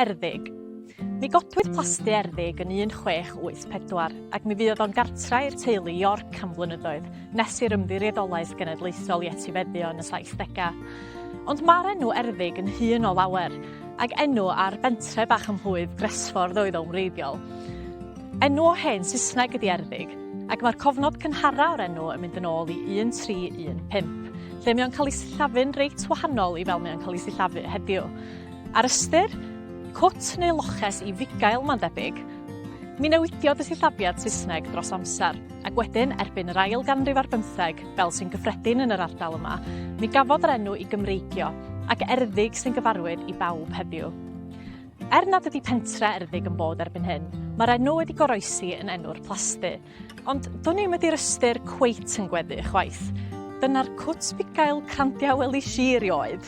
Erddig. Mi godwyd plasty Erddig yn 1684 ac mi fuodd o'n gartra i'r teulu York am flynyddoedd, nes i'r Ymddiriedolaeth Genedlaethol i etifeddu o yn y saithdegau. Ond mae'r enw Erddig yn hŷn o lawer, ac enw ar bentre bach ym mhlwyf Gresffordd oedd o'n wreiddiol. Enw o hen Saesneg ydi Erddig, ac mae'r cofnod cynhara o'r enw yn mynd yn ôl i 1315, lle mae o'n cael ei sillafu'n reit wahanol i fel mae o'n cael ei sillafu heddiw. A'r ystyr? Cwt neu loches i fugail mae'n debyg. Mi newidiodd y sillafiad Saesneg dros amser, ac wedyn erbyn yr ail ganrif ar bymtheg, fel sy'n gyffredin yn yr ardal yma, mi gafodd yr enw i Gymreigio, ac Erddig sy'n gyfarwydd i bawb heddiw. Er nad ydi pentre Erddig yn bod erbyn hyn, mae'r enw wedi goroesi yn enw'r plasty. Ond do'n i'm ydi'r ystyr cweit yn gweddu chwaith. Dyna'r cwt bugail crandiau welish i erioed.